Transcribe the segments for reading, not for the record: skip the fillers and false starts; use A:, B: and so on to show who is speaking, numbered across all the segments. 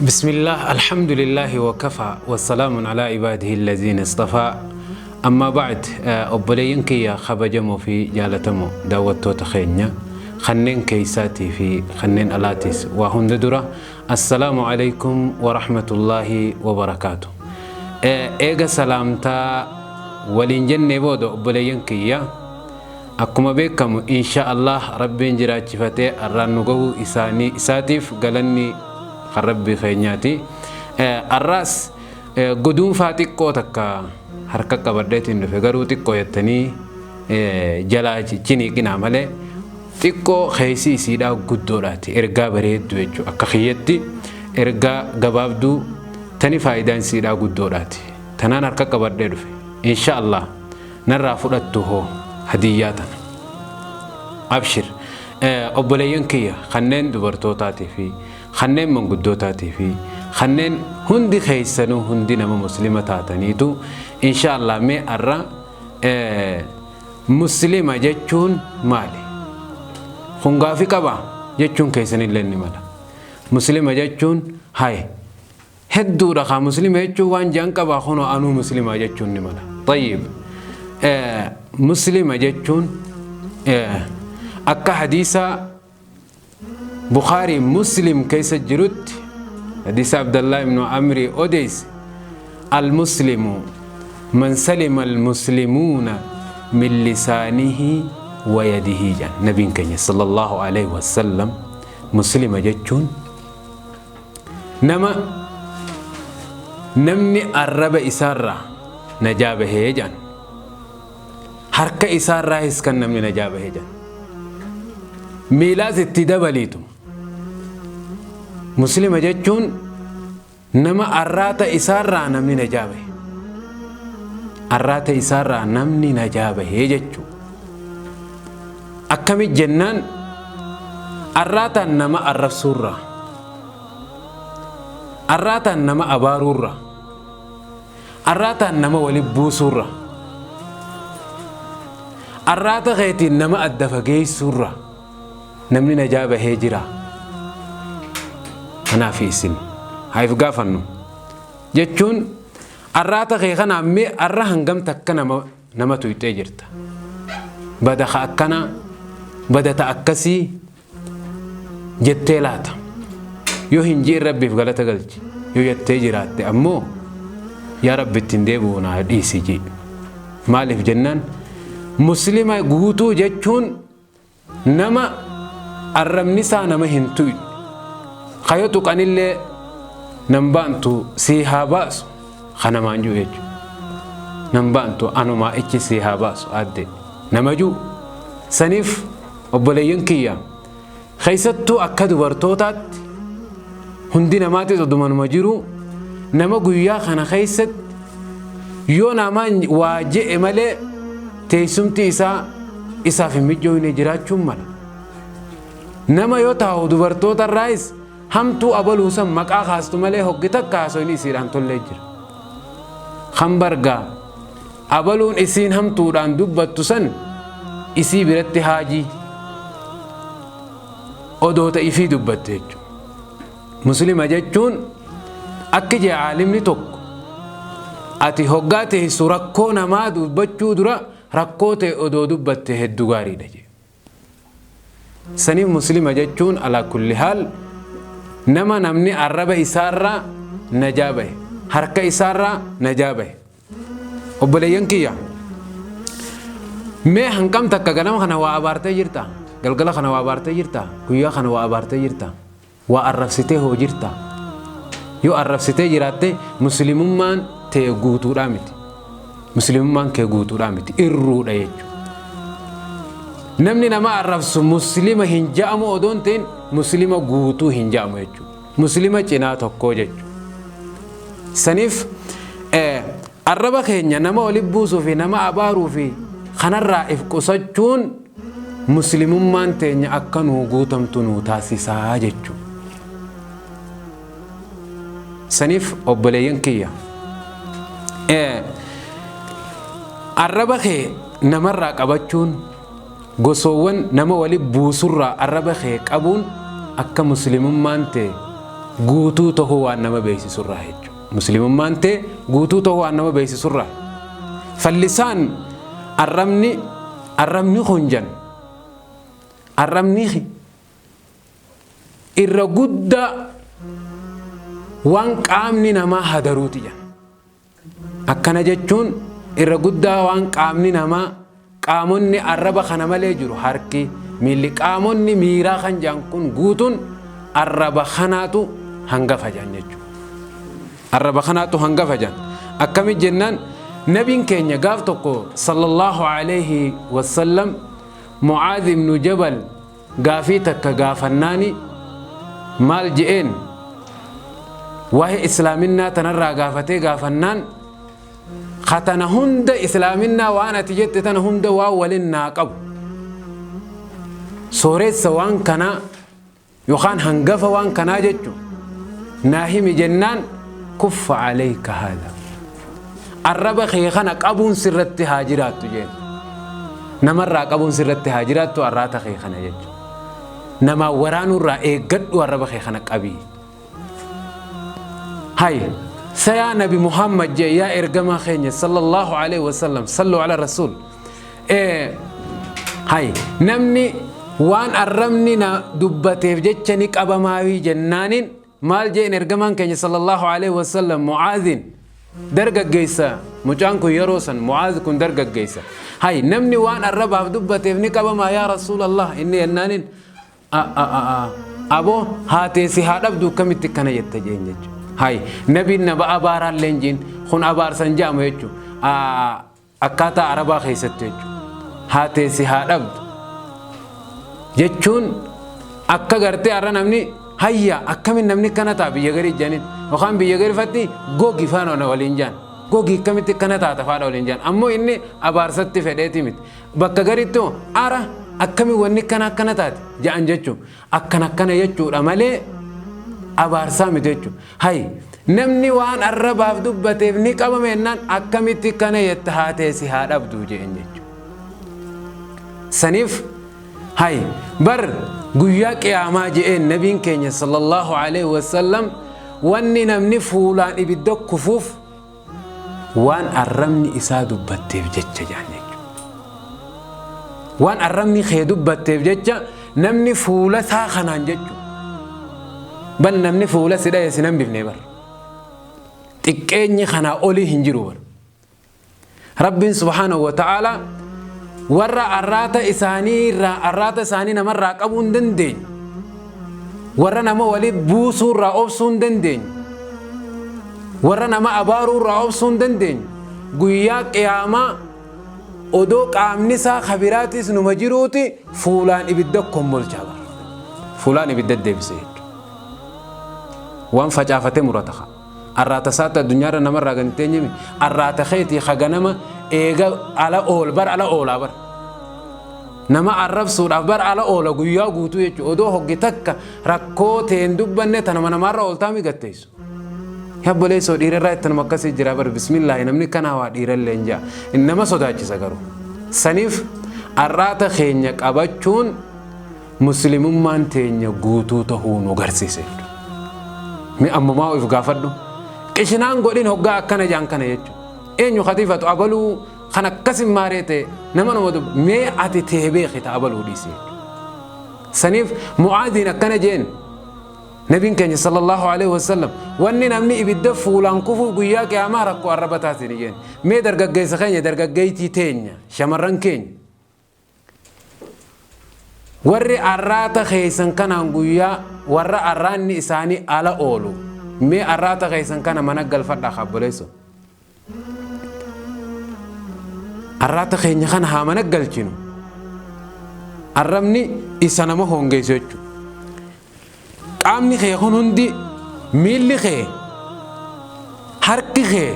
A: Bismillah, alhamdulillahi wa kafa, wassalaamun alaa ibaadihi allaziina istafaa. Amma ba'd, obboleeyyan kiyya kabajamoo fi jaalatamoo daawwattoota keenya kanneen keessaatii fi kanneen alaatiis, waa hunda dura assalaamu alaikum wa rahmatullaahi wa barakaatu. Eega salaamtaa waliin jennee booda, obboleeyyan kiyya, akkuma beekamu, insha Allah Rabbiin jiraachifatee arraan nu gahuu isaanii isaatiif galanni kan Rabbii keenyaati. Arraas guduunfaa xiqqoo takka harka qabadheetiin dhufe. Garuu xiqqoo jettanii jalaa ciniiqinaa malee, xiqqoo keessi isiidhaa guddoodhaati. Ergaa bareedduu jechuudha. Akka kiyyatti ergaa gabaabduu tani faayidaan isiidhaa guddoodhaati. Tanaan harka qabadhee dhufe. Insha Allah narraa fudhattu hoo hadiyyaa tana. Abshir. Obboleeyyan kiyya kanneen dubartootaatii fi kanneen manguddootaatii fi kanneen hundi keessanuu, hundi nama muslima taataniitu, insha Allah mee arra muslima jechuun maali? Kun gaafii qaba jechuun keessanillee ni mala. Muslima jechuun hay hedduudha kaa, muslima jechuun waan je'an qabaa, kunoo anuu muslima jechuun ni mala. Tayyib. Muslima jechuun akka hadiisa Bukhaarii Muslim keessa jirutti, hadiisa Abdallah ibnu Amrii odeesse, المسلم من سلم المسلمون من لسانه ويده jedhan nabiin keenya sallallahu alaihi wasallam. Muslima jechuun nama namni arraba isaarraa najaa bahee jedhan, harka isaarraayis kan namni najaa bahee jedhan, miilaas itti dabaliitu. Muslima jechuun nama arraata isaarraa namni najaa bahe, arraata isaarraa namni najaa bahee jechuu. Akkamit jennaan, arraataan nama arrabsuurraa, arraataan nama abaaruurraa, arraataan nama wali buusuurraa, arraata keetiin nama adda fageessuurraa namni najaa bahee jira. Kanaaf isin haa if gaafannu jechuun, arraata kee kanaan mee arra hangam takka nama tuyxee jirta? Bada ka akkanaa, badata akkasii jettee laata? Yoo hin ji'in, Rabbiif galata galchi. Yoo jettee jiraatte ammoo, yaa Rabbi, ittiin deebi'u naa dhiisi jee. Maaliif jennaan, muslima guutuu jechuun nama arrabni isaa nama hin tuyne, kayo tuqanillee nan baantu sii haa baasu kanamaan jiru jechuudha. Nan baantu anumaa ichi sii haa baasu adde nama jiru. Saniif obboleeyyan kiyya, keessattuu akka dubartootaatti, hundi namaatis odumanuma jiru, nama guyyaa kana keessatti yoo namaan waa je'e malee teessumti isaa isaaf hin mijjooyne jiraachuun mala. Nama yoo taa'u dubartoota irraayis hamtuu abaluusan maqaa kaastu malee hoggi takka haasoyni isiidhaan tollee jira. Kan bargaa abaluun isiin hamtuudhaan dubbattu san isii biratti haajii odoota ifii dubbatte jechuudha. Muslima jechuun akki jee caalimni tokko, ati hoggaa teessu rakkoo namaa dubbachuu dura rakkoo ta'e odoo dubbatte hedduu gaariidha jee. Saniif muslima jechuun alaa kulli haal nama namni arraba isaarraa najaa bahe, harka isaarraa najaa bahe. Obboleeyyan kiyya, mee hanqam takka ganama kana waa abaartee jirta? Galgala kana waa abaartee jirta? Guyyaa kana waa abaartee jirta? Waa arrabsitee hoo jirta? Yoo arrabsitee jiraatte, muslimummaan tee guutuudhaa miti. Muslimummaan kee guutuudhaa miti, irruudha jechuudha. Namni nama arrabsu muslima hin ja'amu odoon ta'in, muslima guutuu hin ja'amu jechuudha. Muslima cinaa tokkoo jechuudha. Saniif arraba keenya nama oli buusuu fi nama abaaruu fi kanarraa if qusachuun muslimummaan teenya akka nuu guutamtu nuu taasisaa jechuudha. Saniif obboleeyyan kiyya, arraba kee namarraa qabachuun, gosoowwan nama wali buusurraa arraba kee qabuun akka muslimummaan tee Guutuu tahuu waan nama beeksisurraa jechuudha. Muslimummaan tee guutuu tahuu waan nama beeksisurraa. Fallisaan arrabni kun jan arrabni irra guddaa waan qaamni namaa hadaruuti jan. Akkana jechuun irra guddaa waan qaamni namaa, qaamonni arraba kana malee jiru, harki, miilli, qaamonni miiraa kan jaan kun guutuun arraba kanaatu hangafa jaan jechuudha. Arraba kanaatu hangafa jaan. Akkami jennaan, nabiin keenya gaaf tokko sallallahu alayhi wasallam Mucaadh ibnu Jabal gaafii takka gaafannaani maal je'een? Waa'ee islaaminaa tanarraa gaafatee gaafannaan, katana hunda islaaminaa waan ati jette tana hunda waan walin naa qabu, sooressa waan kanaa yookaan hangafa waan kanaa jechu naa himi jennaan, "Kuffa alayka haadha," arraba kee kana qabuun sirratti haa jiraattu jeen. Namarraa qabuun sirratti haa jiraattu arraata kee kana jechu. Namaa waraanuurraa eeggadhu, arraba kee kana qabii. Hay sayaa Nabi Muhammad jee, yaa ergamaa keenya sallallahu alaihi wasallam, sallu ala rasuul. Hay, namni waan arrabni na dubbateef jecha ni qabamaawii jennaaniin, maal jeen ergamaan keenya sallallahu alaihi wasallam Mucaadhin? Dargaggeessa mucaan kun yeroo san, Mucaaz kun dargaggeessa. Hay, namni waan arrabaaf dubbateef ni qabamaa yaa rasuulallah inni jennaaniin, "Aboo, haateesi haa dhabdu, akkamitti akkana jetta?" jeen jechuudha. Hay, nabiin naba abaaraallee hin jeen, kun abaarsan jedhamu jechuudha. Akkaataa arabaa keessatti jechuudha. Haateesi haa dhabdu jechuun akka gartee har'a namni hayya akkamin namni akkana ta'a biyya gari jedhanitti, yookaan biyya garifatti gogi faana waliin jaan, gogi akkamitti akkana taata faadha waliin jaan. Ammoo inni abaarsatti fedheeti miti. Bakka garitti ara akkami wanni akkana akkana taate jedhan jechuun akkana akkana jechuudha malee abaarsaa miti jechuudha. Hay, namni waan arrabaaf dubbateef ni qabame jennaan, akkamitti kana jetta, haateesi haa dhabdu jeen jechuudha. Saniif hay, bar guyyaa qiyaamaa je'een nabiin keenya sallallahu alaihi wasallam, wanni namni fuulaan ibidda kufuuf waan arrabni isaa dubbatteef jecha jaan jechuudha. Waan arrabni kee dubbatteef jecha namni fuula isaa kanaan jechuudha. Bal namni fuula si dhaye si nan bifne bar. Xiqqeenyi kanaa olii hin jiru bar. Rabbiin subhaanahu wa ta'ala warra arraata isaanii irraa, arraata isaanii namarraa qabuu hin dandeenye, warra nama walii buusuu irraa obsuu hin dandeenye, warra nama abaaruu irraa obsuu hin dandeenye, guyyaa qiyaamaa odoo qaamni isaa kabiraatis numa jiruuti fuulaan ibidda kombolchaa bar. Fuulaan ibidda deebise jechuudha. Waan facaafatee murata kaa. Arraata isaatti addunyaarra namarraa kan itti eenyemi arraata keetii haganama eega ala ool bar, ala oolaa bar. Nama arrabsuudhaaf bar ala oola guyyaa guutuu jechuudha. Odoo hoggi takka rakkoo teen dubbanne tanuma namaarra ooltaa migatteessu. Yabboleessoo, dhiirarraa itti nama akkasii jira bar. Bismillaahi, namni kanaa waa dhiirallee hin jaa. Nama sodaachisa garuu. Saniif arraata keenya qabachuun muslimummaan teenya guutuu tahuu nu garsiise jechuudha. Mi ammumaa of gaafadhu. Qishinaan godhin hoggaa akkana jaan kana jechuudha. Eenyu katiifatu abaluu kan akkasin maaree ta'e nama nama dubbu, mee ati tee beeki ta abaluu dhiisi jechuudha. Saniif Mu'aadiin akkana jeen nabiin keenya sallallahu alaihi wasallam, wanni namni ibidda fuulaan kufuuf guyyaa qiyaamaa rakkoo arraba taasini jeen. Mee dargaggeessa keenya, dargaggeeytii teenya, shamarran keenya, warri arraata keessan kanaan guyyaa warra arraanni isaanii ala oolu, mee arraata keessan kana mana galfadhaa. Kabboleesso, arraata keenya kana haa mana galchinu. Arrabni isa nama hongeessu jechuudha. Qaamni kee kun hundi, miilli kee, harki kee,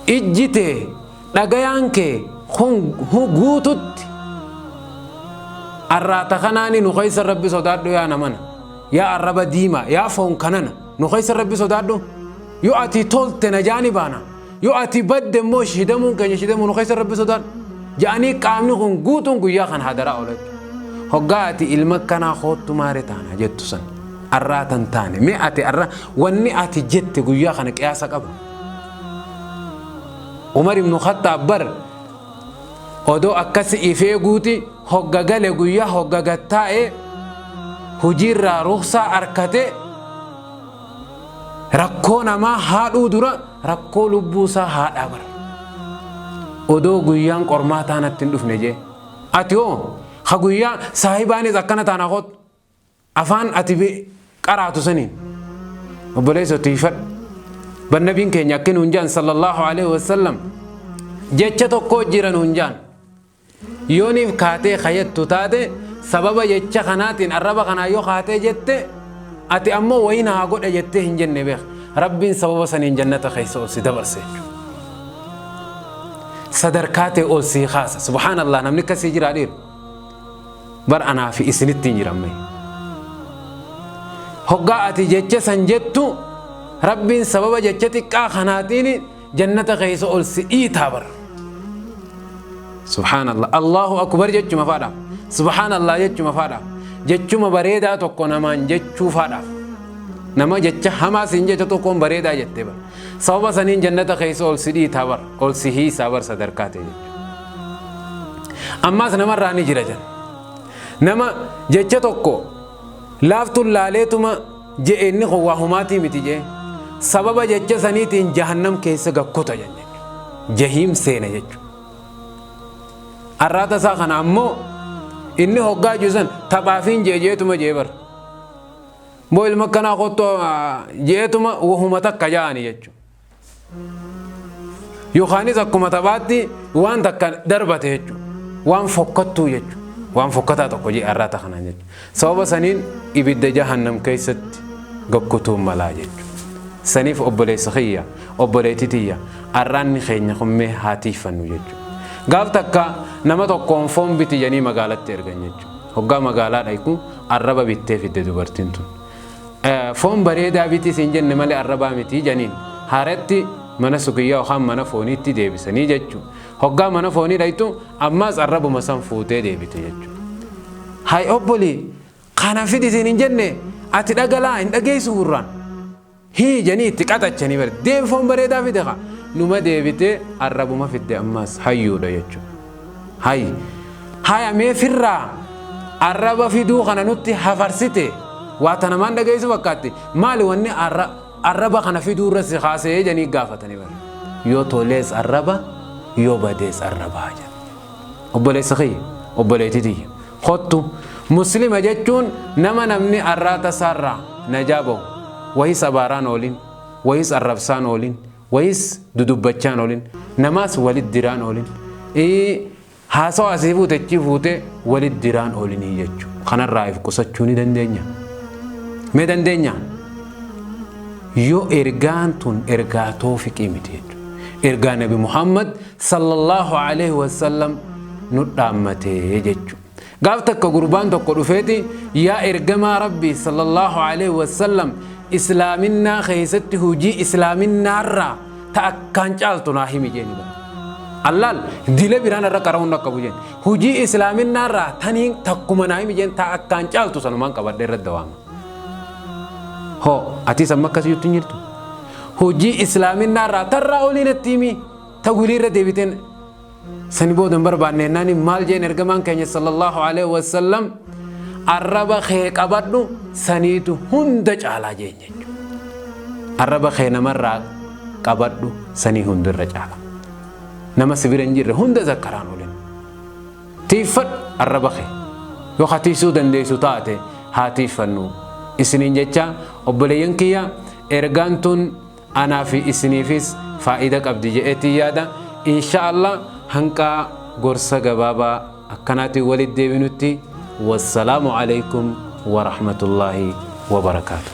A: ijji tee, dhagayaan kee kun guututti arraata kanaani. Nu keessa rabbi sodaadhu yaa namana, yaa arraba diimaa, yaa foon kanana, nu keessa rabbi sodaadhu. Yoo ati tolte najaani baana, yoo ati badde immoo shidamuun keenya shidamuu. Nu keessa rabbi sodaadhu ja'anii qaamni kun guutuun guyyaa kan hadaraa oola jechuudha. Hoggaa ati ilma kanaa koottu maare taana jettu san. Arraata hin taane. Mee ati arra wanni ati jette guyyaa kana qiyaasa qaba. Umar ibnu Khattaab bar odoo akkasi ifee guuti hogga gale guyyaa hogga gattaa'e hujiirraa ruksaa arkate rakkoo namaa haadhuu dura rakkoo lubbuu isaa haadhaa bara. Odoo guyyaan qormaataa natti hin dhufne jee. Ati hoo ka guyyaa saahibaanis akkana taana kottu. Afaan ati qaraatu saniin obboleesso tiifadhu. Bar nabiin keenya akki nuun jaan sallallahu alaihi wasallam jecha tokko jira nuun jaan. Yooniif kaatee kayattu taate sababa jecha kanaatiin arraba kanaa yoo kaatee jette ati ammoo wayii naa godha jettee hin jenne beek. Rabbiin sababa saniin jannata keessa ol si dabarsa jechuudha. Sadarkaa ta'e ol sii kaasa. Subhaanallah, namni akkasii jira dhiira. Bar anaa fi isinitti hin jiran mee. Hoggaa ati jecha san jettu Rabbiin sababa jecha xiqqaa kanaatiin jannata keessa ol si dhiitaa bar. Subhaanallah. Allahu akbar jechuma faadhaaf. Subhaanallah jechuma faadhaaf. Jechuma bareedaa tokko namaan jechuu faadhaaf. Nama jecha hamaa siin jecha tokkoon bareedaa jettee bar. Sababa saniin jannata keessa ol si dhiitaa bar. Ol si hiisaa bar sadarkaa ta'e jechuudha. Ammaas namarraa ni jira jenna. Nama jecha tokko laaftuun laaleetuma je'e inni kun waa humaatii miti jee sababa jecha saniitiin jahannam keessa gakkota jenna jechuudha. Jahiim seena jechuudha. Arraata isaa kana ammoo inni hoggaa jiru san taphaafiin jee jeetuma jee bara. Boo ilma akkanaa kottu jeetuma wahuma takka ja'ani jechuudha. Yookaanis akkuma taphaatti waan takka darbate jechuudha. Waan fokkattuu jechuudha. Waan fokkataa tokko jee arraata kanaan jechuudha. Sababa saniin ibidda jahannam keessatti gakkutuun malaa jechuudha. Saniif obboleessa kiyya, obboleettii tiyya, arraanni keenya kun mee haa tiifannu jechuudha. Gaaf takka nama tokkoon foon biti jedhanii magaalatti ergan jechuudha. Hoggaa magaalaa dhaqu arraba bittee fidde dubartiin tun. Foon bareedaa biti siin jenne malee arrabaa miti janiin. Haaratti mana sukiyyaa yookaan mana fooniitti deebisanii jechuudha. Hoggaa mana foonii dhaqxu ammaas arrabuma san fuutee deebite jechuudha. Hay obbolii kana fidi siin hin jenne ati dhagalaa hin dhageessu gurraan. Hii janii itti qaxachanii bare deem foon bareedaa fide kaa numa deebitee arrabuma fidde ammaas hayyuudha jechuudha. Hay haya mee firraa arraba fiduu kana nutti hafarsite waa tana maan dhageessu fakkaatti maali wanni arraba kana fiduu irra si kaasee janii gaafatanii bare. Yoo tolees arraba yoo badees arrabaa jedha. Obboleessa kiyya, obboleettii tiyya, kottu Muslima jechuun nama namni arraata isaarraa najaa bahu, wahis abaaraan oolin, wahis arrabsaan oolin, wahis dudubbachaan oolin, namaas walit diraan oolin, haasawa asii fuute achii fuute walit diraan oolinii jechu. Kanarraa if qusachuu ni dandeenya? Mee dandeenya? Yoo ergaan tun ergaa toofiqii miti jechuudha. Ergaa Nabi Muhammad sallallahu alaihi wasallam nu dhaammatee jechuudha. Gaaf takka gurbaan tokko dhufeeti yaa ergamaa Rabbii sallallahu alaihi wasallam islaaminaa keessatti hojii islaaminaarraa ta akkaan caaltu naa himi jeeni bara. Allaal dila biraan irra qara'uun akka qabu jeen. Hojii islaaminaarraa taniin takkuma naa himi jeen ta akkaan caaltu sanumaan qabadhe irra dawaama. Hoo atis amma akkas jettu hin jirtu. Hojii islaaminaarraa tarraa olii natti himi ta wilii irra deebiteen sani booda hin barbaanne jennaan maal jeen ergamaan keenya sallallahu alaihi wasallam arraba kee qabadhu saniitu hunda caalaa jeen jechuudha. Arraba kee namarraa qabadhu sanii hundirra caala. Nama si bira hin jirre hunda zakkaraan olin. Tiiffadhu arraba kee. Yoo ka tiisuu dandeessu taate haa tiiffannu. Isiniin jecha obboleeyyan kiyya, ergaan tun anaa fi isiniifis faa'ida qabdi je'eetiin yaada. Insha Allah hanqaa gorsa gabaabaa akkanaatiin walitti deebinutti wassalaamu alaikum wa rahmatullaahi wa barakaatu.